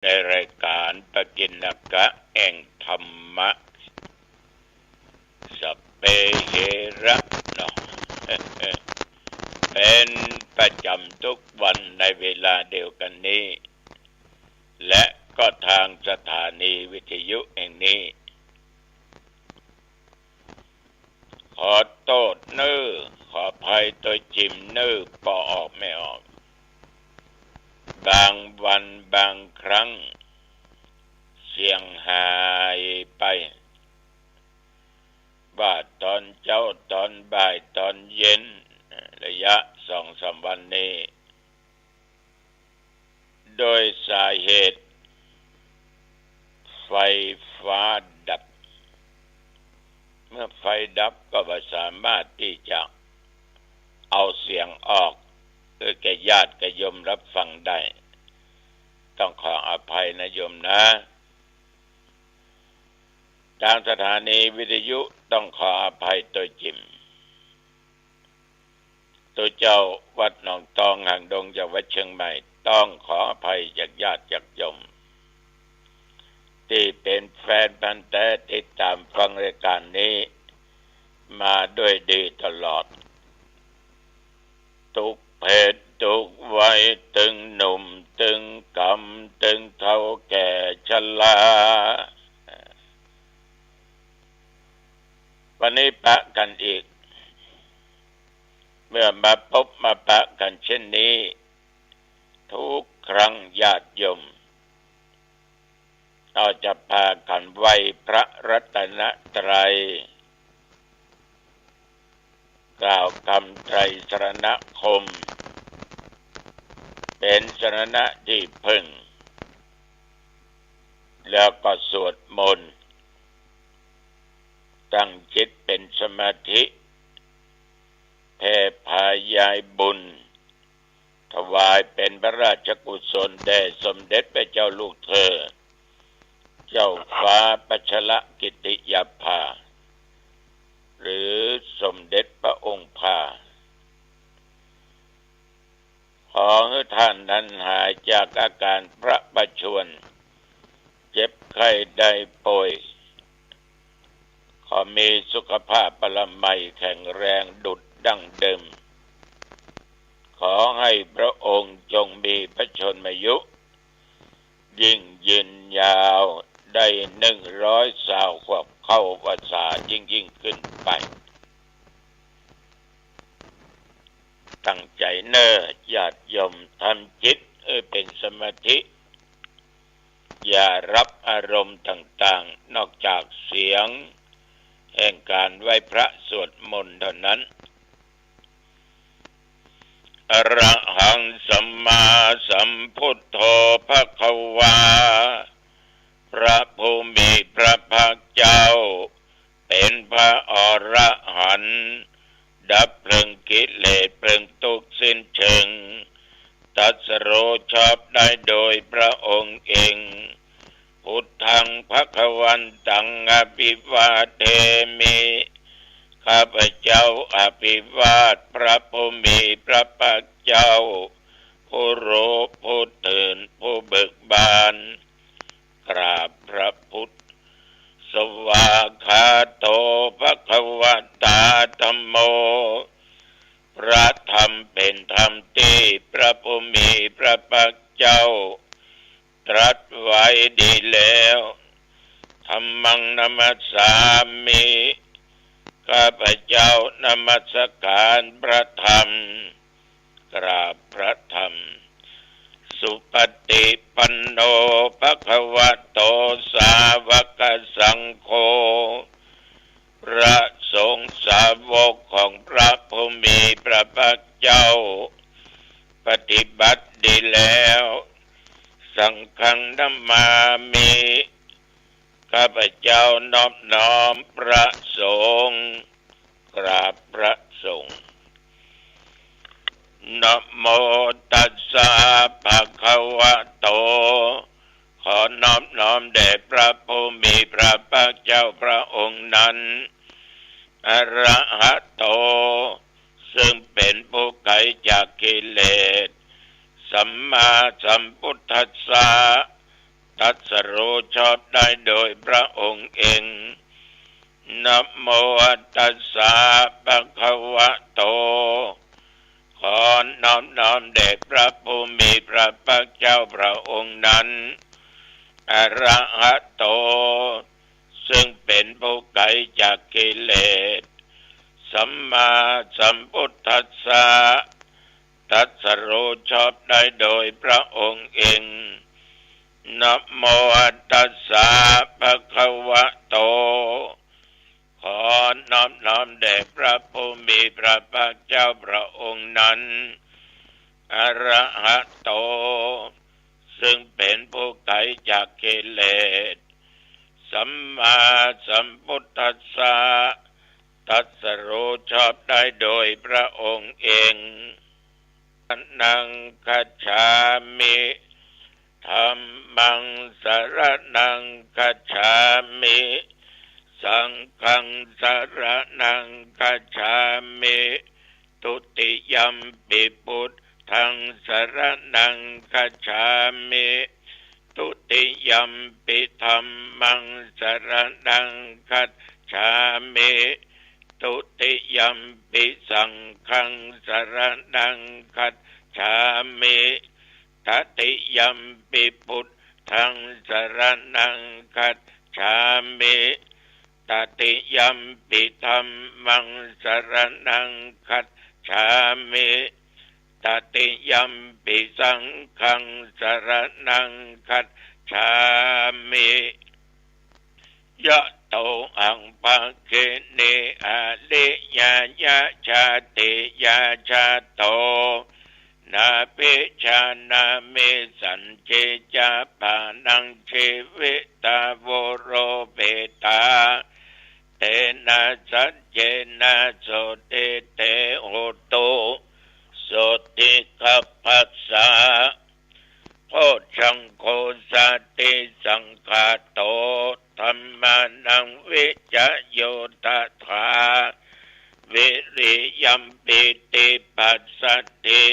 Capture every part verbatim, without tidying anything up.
ในรายการปกิณกะแห่งธรรมะ สัพเพเหระ เนาะ เป็นประจำทุกวันในเวลาเดียวกันนี้ และก็ทางสถานีวิทยุแห่งนี้ ขอโต้ษเน้อ ขออภัยโตยจิ่มเน้อ ปอออกไม่ออก บางวันบางครั้ง เสียงหายไป ว่าตอนเจ๊า ตอนบ่าย ตอนเย็น ระยะสองสามวันนี้ โดยสาเหตุไฟฟ้าดับ เมื่อไฟดับก็บ่สามารถที่จะเอาเสียงออก เพื่อแก่ญาติโยมรับฟังได้ ต้องขออภัยนะโยมนะ ทางสถานีวิทยุต้องขออภัยโตยจิ่ม โตเจ้าวัดหนองตองหางดงจากวัดเชียงใหม่ ต้องขออภัยจากญาติจากโยม ตี้เป๋นแฟนพันธุ์แต๊ติดต๋ามฟังรายก๋านนี้มาด้วยดีตลอด ตุ๊กเพศตุ๊กวัย ตึงหนุ่มตึงกำ ตึงเฒ่าแก่ชรา วันนี้ปะกั๋นอีก เมื่อมาปบมาปะกั๋นเช่นนี้ ทุกครั้งญาติโยม เฮาจะปากั๋นไหว้พระรัตนตรัย กล่าวกำไตรสรณคม เป๋นสรณะตี้เพิ่ง แล้วก็สวดมนต์ ตั้งจิตเป๋นสมาธิ แผ่ผายายบุญ ถวายเป๋นพระราชกุศลแด่สมเด็จพระเจ้าลูกเธอ เจ้าฟ้าพัชรกิติยาภา หรือสมเด็จพระองค์ภา ขอหื้อท่านนั้นหายจากอาก๋านพระประชวร เจ็บไข้ได้ป่วย ขอมีสุขภาพพละไมยแข็งแรงดุจดั้งเดิม ขอหื้อพระองค์จงมีพระชนมายุ ยิ่งยืนยาวได้หนึ่งร้อยซาวขวบเข้าพรรษายิ่งๆ ขึ้นไป ตั้งใจ๋เน้อญาติโยม ทำจิตหื้อเป๋นสมาธิ อย่ารับอารมณ์ต่างๆ นอกจากเสียงแห่งก๋านไหว้พระสวดมนต์เท่านั้น อะระหังสัมมาสัมพุทโธภะคะวา พระผู้มีพระภาคเจ้า เป๋นพระอรหันต์ ดับเพลิงกิเลสเพลิงตุ๊กข์สิ้นเชิง ตรัสรู้ชอบได้โดยพระองค์เอง พุทธังภะคะวันตังอะภิวาเทมิ ข้าพเจ้าอภิวาทพระผู้มีพระภาคเจ้า ผู้รู้ผู้ตื่นผู้เบิกบาน กราบพระพุทธ สวากขาโตภะคะวะตาธัมโม พระธรรมเป๋นธรรมตี้พระผู้มีพระภาคเจ้า ตรัสไว้ดีแล้ว ธัมมังนะมัสสามิ ข้าพเจ้านมัสการพระธรรม กราบพระธรรม สุปฏิปันโนภะคะวะโตสาวกสังโฆ พระสงฆ์สาวกของพระผู้มีพระภาคเจ้า ปฏิบัติดีแล้ว สังฆังนะมามิ ข้าพเจ้านอบน้อมพระสงฆ์ กราบพระสงฆ์ นะโมตัสสะภะคะวะโต ขอนอบน้อมแด่พระผู้มีพระภาคเจ้าพระองค์นั้น อะระหะโต ซึ่งเป๋นผู้ไขจากกิเลส สัมมาสัมพุทธัสสะ ตรัสรู้ชอบได้โดยพระองค์เอง นะโมตัสสะ ภะคะวะโต ขอน้อมน้อมแด่พระผู้มีพระภาคเจ้าพระองค์นั้น อะระหะโต ซึ่งเป็นผู้ไกลจากกิเลส สัมมาสัมพุทธัสสะ ตรัสรู้ชอบได้โดยพระองค์เอง นะโมตัสสะ ภะคะวะโต ขอน้อมน้อมแด่พระผู้มีพระภาคเจ้าพระองค์นั้น อะระหะโต ซึ่งเป็นผู้ไกลจากกิเลส สัมมาสัมพุทธัสสะ ตรัสรู้ชอบได้โดยพระองค์เอง นังคัจฉามิ ธัมมังสรณังคัจฉามิ สังฆังสรณังคัจฉามิ ทุติยัมปิพุทธังสรณังคัจฉามิ ทุติยัมปิธัมมังสรณังคัจฉามิ ทุติยัมปิสังฆังสรณังคัจฉามิ ตติยัมปิพุทธังสรณังคัจฉามิ ตติยัมปิธัมมังสรณังคัจฉามิ ตติยัมปิสังฆังสรณังคัจฉามิ ยะโตหังภักขิเน อะริยะยะชาติยะชาโต นาภิจานามิ สันติจาปานัง จีวิตา โวโรเปตา เตนะสัจเจนะ โสตถิ เต โหตุ โสตถิ คัพพะสสะ โพชฌังโค สาติสังขาโต ธัมมานัง วิจโย ตถา วิริยัม ปีติ ปัสสัทธิ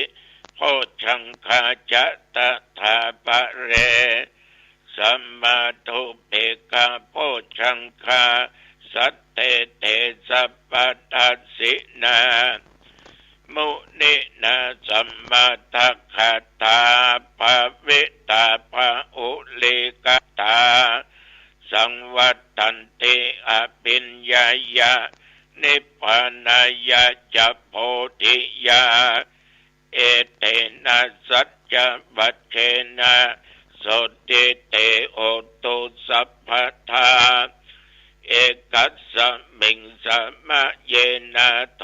โพชฌังคา จะ ตถา ปะเร สมาธุปเปกขา โพชฌังคา สัตเต เต สัพพะทัสสินา มุนินา สัมมาทักขาตา ภาวิตา ภาหุลีกตา สังวัตตันติ อภิญญายะ นิพพานายะจะ โพธิยา เอเตนะสัจจวัจเจนะ โสตถิ เต โหตุ สัพพะทา เอกัสสะมิง สะมะเยนะ โถ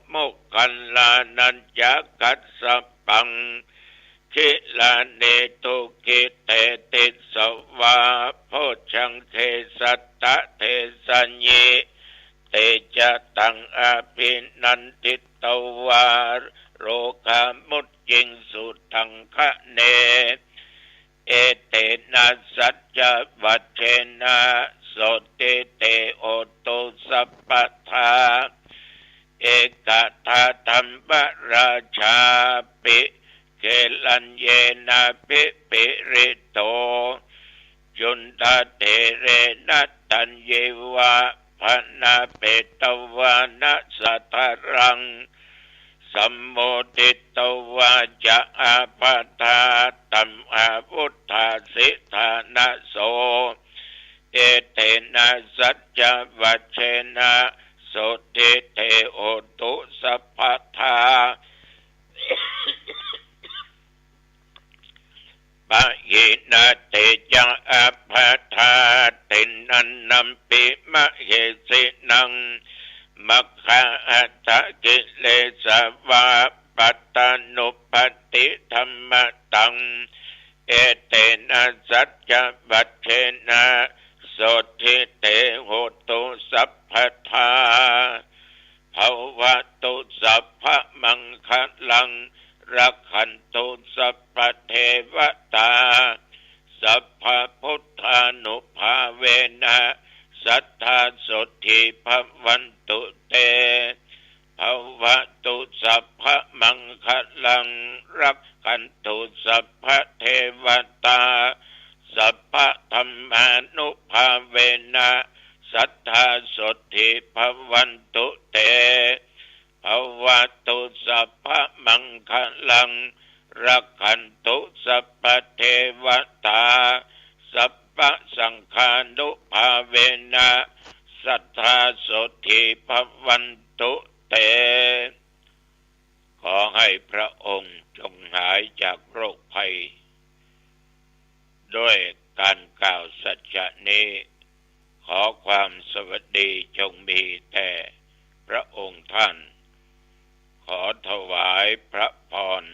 โมคคัลลานะจะ กัสสะปัง ขีลานิ ทุกขิ เตติสสะวา โพชฌังเข สัตตะเทสะยิ เตจะตัง อภินันทิตวา โรกามุจจิงสุตังคะเน เอเตนะสัจจวัจเจนะ โสตถิ เต โหตุ สัพพะทา เอกทาธัมมราชาปิ เกลัญเยนะ ภิปริโต จุนทะเถเรนะ ตัญเยวะ พนาเปตวานะ สัทธารัง สัมโมทิตวาจะ อาปาทา ตัมหาวุฏฐาสิฐานะโส เอเตนะสัจจวัจเจนะ โสตถิ เต โหตุ สัพพะทา ปะหินะ เตจะ อาปาทา ติณันนัมปิ มะเหสินัง มัคคาอัฏฐกิเลสวา ปัตตานุปปาทิธัมมะตัง เอเตนะสัจจวัจเจนะ โสตถิ เต โหตุ สัพพะทา ภะวะตุ สัพพะมังคะลัง รักขันตุ สัพพะเทวะตา สัพพะพุทธานุภาเวนะ สัตถา โสตถิ ภะวันตุ เต ภะวะตุ สัพพะมังคะลัง รักขันตุ สัพพะเทวะตา สัพพะ า สัพพะสังฆานุภาเวนะ สัทธาโสตถีภวันตุเต ขอให้พระองค์จงหายจากโรคภัย ด้วยการกล่าวสัจจะนี้ ขอความสวัสดีจงมีแต่พระองค์ท่าน ขอถวายพระพร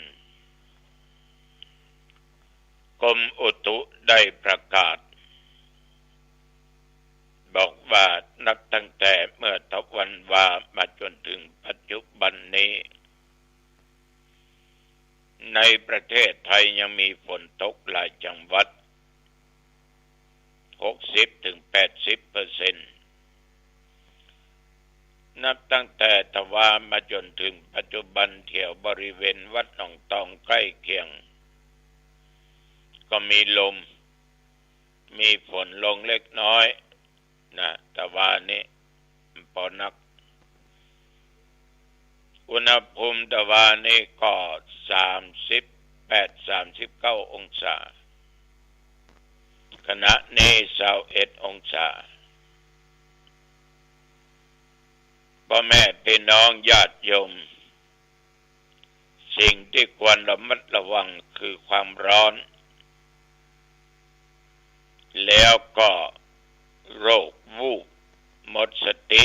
กรมอุตุได้ประกาศ บอกว่านับตั้งแต่เมื่อทวันวามาจนถึงปัจจุบันนี้ ในประเทศไทยยังมีฝนตกหลายจังหวัด หกสิบถึงแปดสิบเปอร์เซ็นต์ นับตั้งแต่ทวามาจนถึงปัจจุบัน แถวบริเวณวัดหนองตองใกล้เคียง ก็มีลม มีฝนลงเล็กน้อยนะ ทวานี้ปอนัก อุณหภูมิทวานี้ก็สามสิบแปด สามสิบเก้าองศา ขณะนี้ซาวเอ็ดองศา พ่อแม่พี่น้องญาติโยม สิ่งที่ควรระมัดระวังคือความร้อน แล้วก็โรควูบ หมดสติ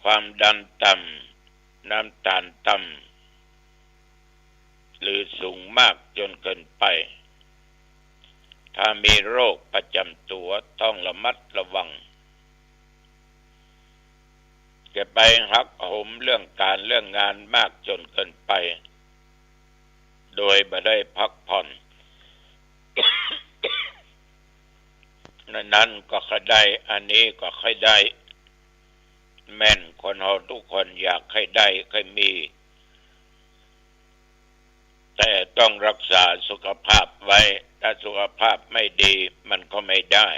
ความดันต่ำ น้ำตาลต่ำ หรือสูงมากจนเกินไป ถ้ามีโรคประจำตัวต้องระมัดระวัง จะไปหักโหมเรื่องการเรื่องงานมากจนเกินไป โดยบ่ได้พักผ่อน อันนั้นก็ใค่ได้ อันนี้ก็ใค่ได้ แม่นคนเฮาทุกคนอยากใค่ได้ใค่มี แต่ต้องรักษาสุขภาพไว้ ถ้าสุขภาพไม่ดีมันก็ไม่ได้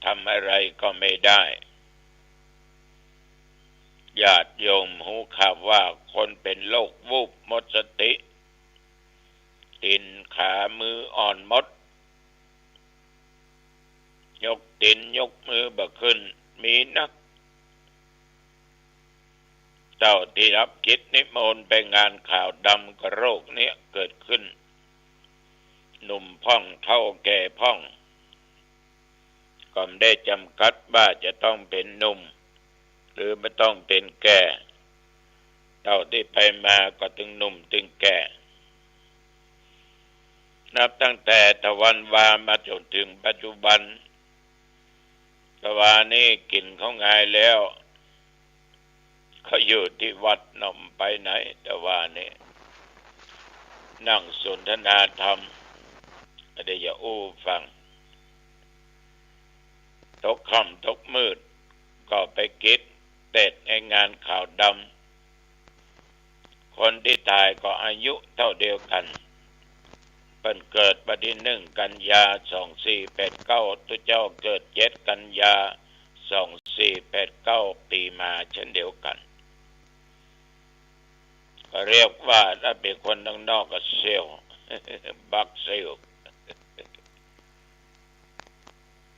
ทำอะไรก็ไม่ได้ ญาติโยมฮู้ข่าวว่าคนเป็นโรควูบหมดสติ ตี๋นขามืออ่อนหมด ยกตี๋นยกมือบ่ขึ้น มีนัก เต้าตี้รับกิจนิมนต์ไปงานขาวดำก็โรคเนี้ยเกิดขึ้น หนุ่มพ่องเฒ่าแก่พ่อง ก็บ่ได้จำกัดว่าจะต้องเป๋นหนุ่ม หรือบ่ต้องเป๋นแก่ เต้าตี้ไปมาก็ตึงหนุ่มตึงแก่ นับตั้งแต่ทวันวามาจนถึงปัจจุบัน ทวานี้กิ๋นข้าวงายแล้ว เขาอยู่ตี้วัดเนาะ บ่ไปไหน ทวานี้ นั่งสนทนาธรรม เดี๋ยวจะอู้ฟัง ตกค่ำตกมืด ก็ไปกิจเตศในงานขาวดำ คนตี้ต๋ายก็อายุเต้าเดียวกั๋น เปิ้นเกิดวันตี้หนึ่งกันยา สองสี่แปดเก้า ตุ๊เจ้าเกิดเจ็ดกันยา สองสี่แปดเก้า ปี๋มาเช่นเดียวกั๋น ก็เรียกว่าถ้าเป๋นคนตังนอกก็เสี่ยว บักเสี่ยว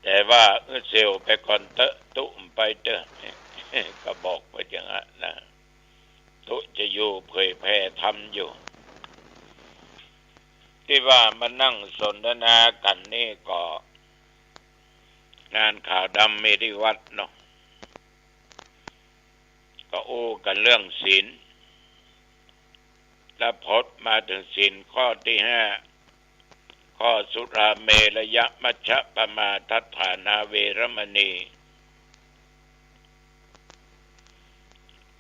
แต่ว่า เออ เสี่ยวไปก่อนเต๊อะ ตุ๊บ่ไปเต๊อะ ก็บอกไปอย่างนั้นนะ ตุ๊จะอยู่เผยแผ่ธรรมอยู่ ตี้ว่ามานั่งสนทนากั๋นนี่ก็ งานขาวดำมีตี้วัดเนาะ ก็อู้กั๋นเรื่องศีล แล้วพอมาเถิงศีลข้อตี้ห้า ข้อสุราเมรยมัชฌะปมาทัฏฐานาเวรมณี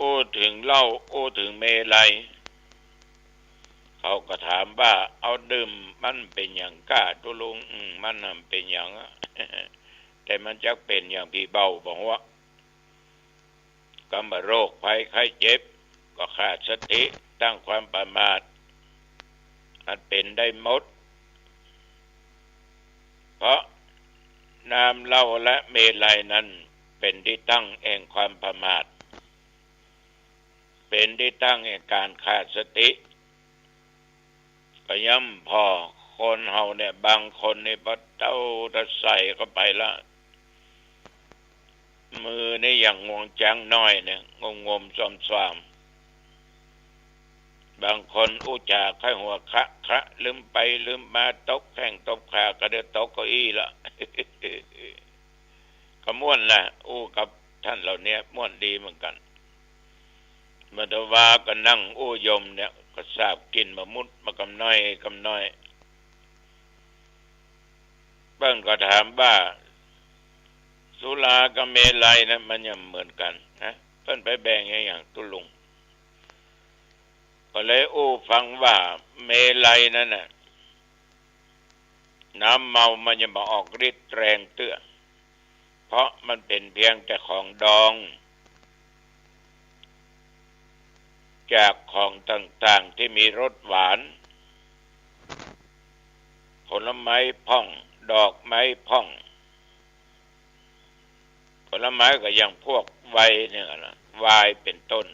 อู้เถิงเหล้า อู้เถิงเมรัย เขาก็ถามว่า เอาดื่มมันเป๋นหยังก้าตุ๊ลุง อืม มันน่ะเป๋นหยังอะ แต่มันจักเป๋นหยังปี้เบาบ่ฮู้ กำว่าโรคภัยไข้เจ็บ ก็ขาดสติ ตั้งความประมาท อันเป๋นได้หมด เพราะน้ำเหล้าและเมรัยนั้นเป๋นตี้ตั้งแห่งความประมาท เป๋นตี้ตั้งแห่งก๋านขาดสติ ก็ย่อมผ่อ คนเฮาเนี่ย บางคนนี่ปะเต๊า ถ้าใส่เข้าไปละ มือนี่อย่างงวงจ๊างน้อยเนี่ย งมๆ ซ่อมๆ บางคนอู้จ๋าใค่หัวคะคะ ลืมไปลืมมา ตกแข้งตกขา ก็เดี๋ยวตกเก้าอี้ละ ก็ม่วนนะ อู้กับท่านเหล่านี้ม่วนดีเหมือนกั๋น เมื่อตะวาก็นั่งอู้โยมเนี่ย ก็สาบกลิ่นมะมุดมากำน้อยกำน้อย เปิ้นก็ถามว่า สุรากับเมรัยนะ มันจะเหมือนกั๋นนะ เปิ้นไปแบ่งอะหยัง ตุ๊ลุง ก็เลยอู้ฟังว่า เมรัยนั้นน่ะ น้ำเมามันจะบ่ออกฤทธิ์แรงเตื้อ เพราะมันเป๋นเพียงแต่ของดอง จากของต่างๆ ตี้มีรสหวาน ผลไม้พ่อง ดอกไม้พ่อง ผลไม้ก็อย่างพวกไวน์เนี่ยนะ ไวน์เป๋นต้น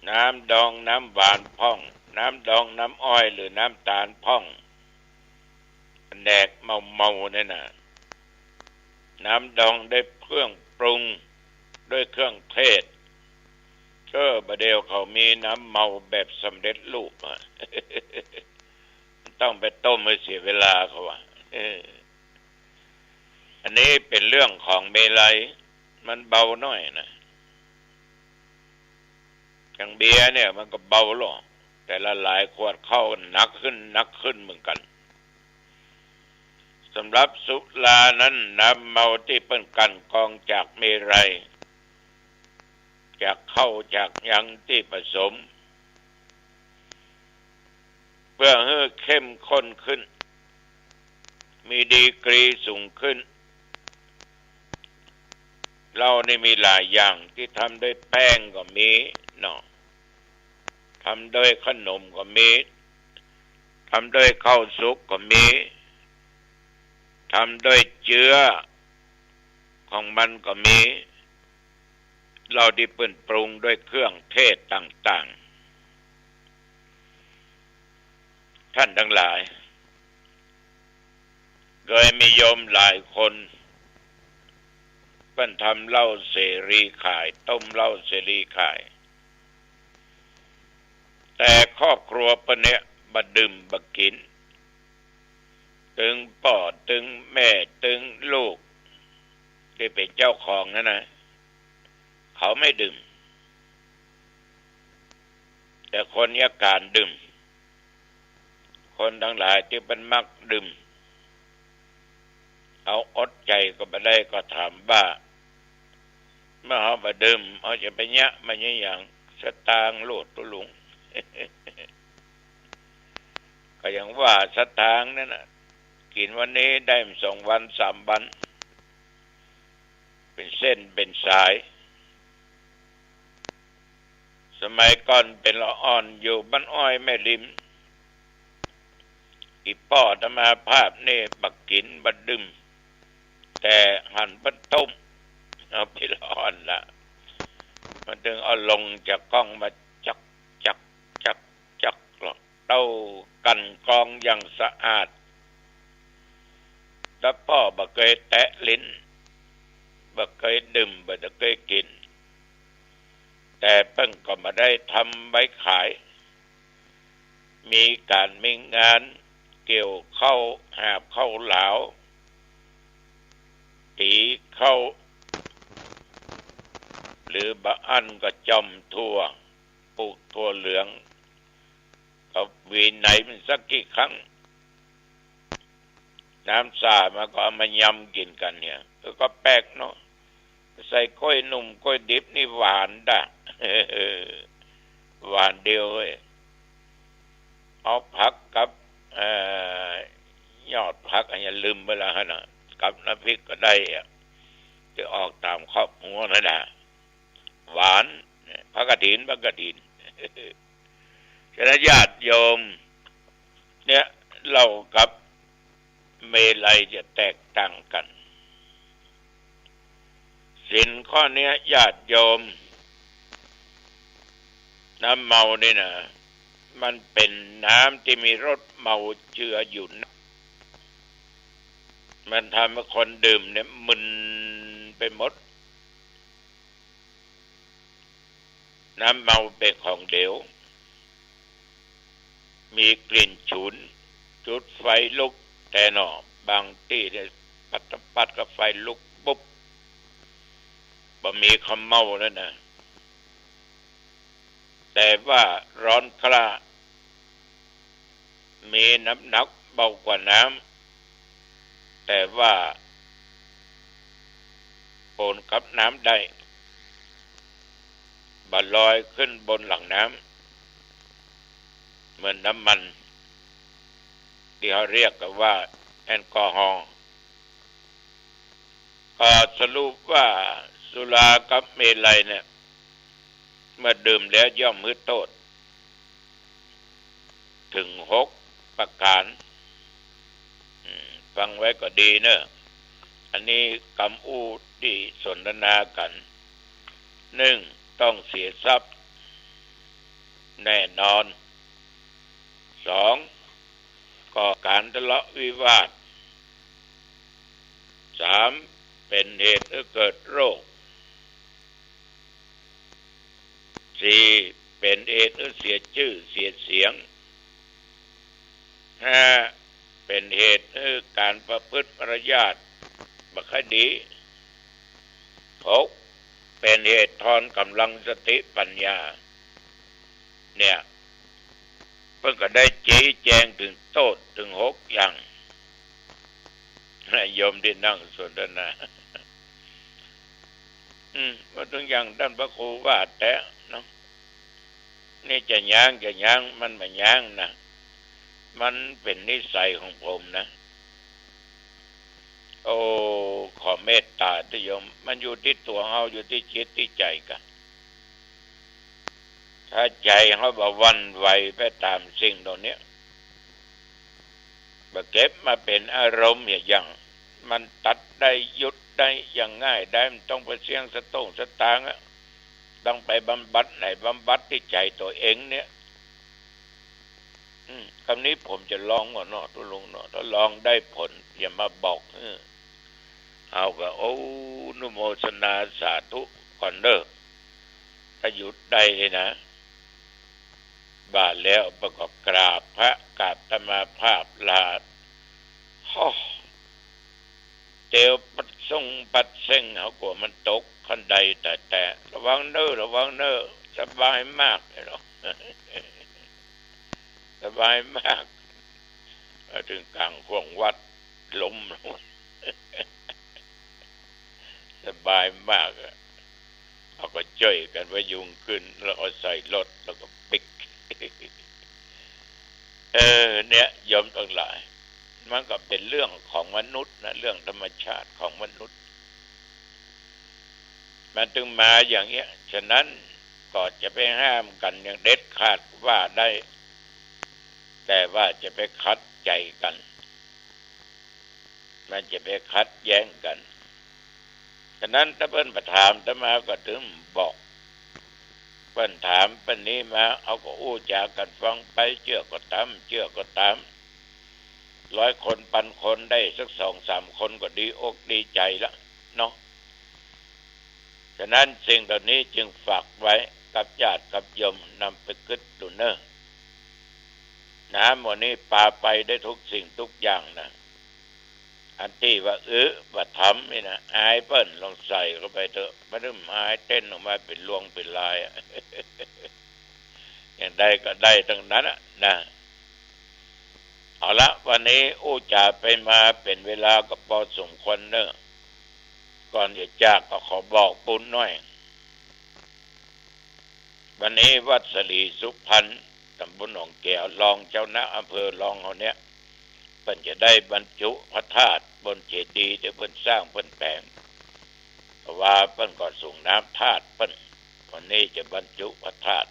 น้ำดองน้ำหวานพ่อง น้ำดองน้ำอ้อยหรือน้ำต๋าลพ่อง แดกเมาๆ เนี่ยนะ น้ำดองด้วยเครื่องปรุง ด้วยเครื่องเทศ เออ บ่าเดี่ยวเขามีน้ำเมาแบบสำเร็จรูปอะ ต้องไปต้มให้เสียเวลาเขาว่า เออ อันนี้เป๋นเรื่องของเมรัย มันเบาหน้อยนะ อย่างเบียร์เนี่ยมันก็เบาลง แต่ละหลายขวดเข้าหนักขึ้น หนักขึ้นเหมือนกั๋น สำหรับสุรานั้น น้ำเมาตี้เปิ้นกลั่นกรองจากเมรัย จากเข้า จากหยังตี้ผสม เปื้อหื้อเข้มข้นขึ้น มีดีกรีสูงขึ้น เหล้านี่มีหลายอย่าง ตี้ทำด้วยแป้งก็มีเนาะ ทำด้วยขนมก็มี ทำด้วยข้าวสุกก็มี ทำด้วยเจื๊อของมันก็มี เหล้าตี้เปิ้นปรุงด้วยเครื่องเทศต่างๆ ท่านตังหลาย เกยมีโยมหลายคน เปิ้นทำเหล้าเสรีขาย ต้มเหล้าเสรีขาย แต่ครอบครัวเปิ้นเนี่ยบ่ดื่มบ่กิ๋น ตึงป้อตึงแม่ตึงลูกตี้เป๋นเจ้าของนั้นนะ เขาไม่ดื่ม แต่คนเยียะก๋านดื่ม คนตังหลายตี้เปิ้นมักดื่ม เอาอดใจ๋ก็บ่ได้ ก็ถามว่า เมื่อเฮาบ่ดื่ม เฮาจะไปเยียะมันอะหยัง สตางค์โลดตุ๊ลุง ก็อย่างว่าสตางค์นั่นน่ะ กิ๋นวันนี้ได้สองวันสามวัน เป๋นเส้นเป๋นสาย สมัยก่อนเป๋นละอ่อนอยู่บ้านอ้อยแม่ริม อี่ป้ออาตมาภาพนี่บ่กิ๋นบ่ดื่ม แต่หันเปิ้นต้ม เอาไปละอ่อนละ มันตึงเอาลงจากก๊องมาจัก จัก จัก จัก เต้า กลั่นกรองอย่างสะอาด แต่ป้อบ่เกยแตะลิ้น บ่เกยดื่ม บ่เกยกิ๋น แต่เปิ้นก็บ่ได้ทำไว้ขาย มีก๋านมีงาน เกี่ยวข้าว หาบข้าวหลาว ตี๋ข้าว หรือบ่อั้นก็จ่อมถั่ว ปลูกถั่วเหลือง ก็หวีไหนมันสักกี่ครั้ง น้ำส่ามาก็เอามายำกิ๋นกั๋นเนี่ย เออ ก็แปลกเนาะ ใส่ก้อยหนุ่มก้อยดิบนี่หวานดะ หวานเดียวเว้ย เอาผักกับ เอ่อ ยอดผักอะ อย่าลืมไปละหั้นน่ะ กับน้ำพริกก็ได้อะ จะออกต๋ามครอบครัวนั่นน่ะ หวาน ผักกระถิน ผักกระถิน ฉะนั้นญาติโยม เนี่ย เหล้ากับเมรัยจะแตกต่างกั๋น ศีลข้อเนี้ยญาติโยม น้ำเมานี่นะ มันเป๋นน้ำตี้มีรสเมาเจืออยู่นะ มันทำหื้อคนดื่มเนี่ยมึนไปหมด น้ำเมาเป๋นของเหลว มีกลิ่นฉุน จุดไฟลุกแต๊หนอ บางตี้เนี่ย ปัดตะปัดก็ไฟลุกปุ๊บ บ่มีคำเมาแล้วนะ แต่ว่าร้อนกล้า มีน้ำหนักเบากว่าน้ำ แต่ว่าโอนกับน้ำได้ บ่ลอยขึ้นบนหลังน้ำ เหมือนน้ำมัน ตี้เขาเรียกกั๋นว่าแอลกอฮอล์ ก็สรุปว่าสุรากับเมรัยเนี่ย เมื่อดื่มแล้วย่อมหื้อโต้ษ เถิงหกประก๋าน อืม ฟังไว้ก็ดีเน่อ อันนี้กำอู้ตี้สนทนากั๋น นึ่ง ต้องเสียทรัพย์ แน่นอน สอง ก่อก๋านทะเลาะวิวาท สาม เป๋นเหตุหื้อเกิดโรค สี่ เป๋นเหตุหื้อเสียจื้อเสียเสียง ห้า เป๋นเหตุหื้อก๋านประพฤติมารยาทบ่ค่อยดี หก เป๋นเหตุทอนก๋ำลังสติปัญญา เนี่ย เปิ้นก็ได้ชี้แจงเถิงโต้ษเถิงหกอย่าง โยมตี้นั่งสนทนา อืม ว่าตึงอย่างต้านพระครูว่าแต๊เนาะ นี่จะยั้ง จะยั้ง มันบ่ยั้งนะ มันเป๋นนิสัยของผมนะ โอ้ ขอเมตต๋าเต๊อะโยม มันอยู่ตี้ตั๋วเฮา อยู่ตี้จิตตี้ใจ๋กา ถ้าใจ๋เฮาบ่หวั่นไหวไปต๋ามสิ่งเหล่านี้ บ่เก็บมาเป๋นอารมณ์อย่าง มันตัดได้หยุดได้อย่างง่ายดาย มันต้องไปเสี้ยงสตุ้งสตางค์อะ ต้องไปบำบัดไหนบำบัดตี้ใจ๋ตั๋วเองเนี่ย อืม กำนี้ผมจะลองก่อเนาะ ตุ๊ลุงเนาะ ถ้าลองได้ผล จะมาบอก เออ เฮาก็ โอ้ อนุโมทนาสาธุก่อนเน่อ ถ้าหยุดได้นี่นะ บ่าแล้วเปิ้นก็กราบพระ กราบอาตมาภาพลา โอ้ เตียวปัดส่งปัดเซ็ง เฮากั๋วมันตกคันไดแต๊ๆ ระวังเน่อ ระวังเน่อ สบายมากเลยเนาะ สบายมาก มาเถิงก๋างห้วงวัด ล้มลง สบายมากอะ เขาก็จ้วยกั๋นพยุงขึ้น แล้วก็ใส่รถ แล้วก็ปิ๊ก เออ เนี่ย โยมตังหลาย มันก็เป๋นเรื่องของมนุษย์นะ เรื่องธรรมชาติของมนุษย์ มันตึงมาอย่างเนี้ย ฉะนั้นก็จะไปห้ามกั๋นอย่างเด็ดขาดว่าได้ แต่ว่าจะไปขัดใจ๋กั๋น มันจะไปขัดแย้งกั๋น ฉะนั้นถ้าเปิ้นบ่ถามอาตมาก็ตึงบอก เปิ้นถามเปิ้นนี้มา เฮาก็อู้จ๋ากั๋นฟังไป เจื้อก็ต๋าม เจื้อก็ต๋าม ร้อยคนปันคนได้สักสองสามคนก็ดีอกดีใจ๋ละเนาะ ฉะนั้นสิ่งเหล่านี้จึงฝากไว้กับญาติกับโยมนำไปกึ๊ดดูเน่อ น้ำหม้อนี้ปาไปได้ทุกสิ่งทุกอย่างนะ อันตี้ว่า เออ บ่ทำนี่นะ อายเปิ้น ลองใส่เข้าไปเต๊อะ บ่ได้อาย เต้นออกมาเป๋นลวงเป๋นลายอะ อย่างใดก็ได้ตังนั้นอะนะ เอาละ วันนี้อู้จ๋าไปมาเป๋นเวลาก็ปอสมควรเน่อ ก่อนจะจากก็ขอบอกปูนหน้อย วันนี้วัดสลีสุพรรณ ต๋ำบลหนองแก๋ว รองเจ้าคณะอำเภอรองเฮาเนี่ย เปิ้นจะได้บรรจุพระธาตุบนเจดีย์ตี้เปิ้นสร้างเปิ้นแป๋ง เพราะว่าเปิ้นก็ส่งน้ำธาตุเปิ้น วันนี้จะบรรจุพระธาตุ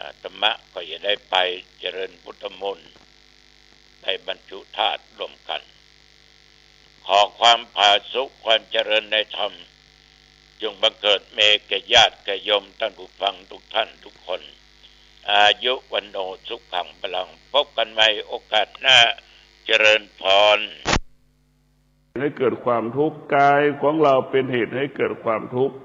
อาตมาก็จะได้ไปเจริญพุทธมนต์ ได้บรรจุธาตุร่วมกั๋น ขอความผาสุกความเจริญในธรรม จงบังเกิดมีแก่ญาติแก่โยมต้านผู้ฟังทุกท่านทุกคน อายุ วัณโณ สุขัง พลัง พบกันใหม่โอกาสหน้า เจริญพร ให้เกิดความทุกข์ กายของเราเป็นเหตุให้เกิดความทุกข์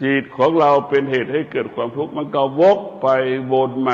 จิตของเราเป็นเหตุให้เกิดความทุกข์ มันก็วกไปวนมา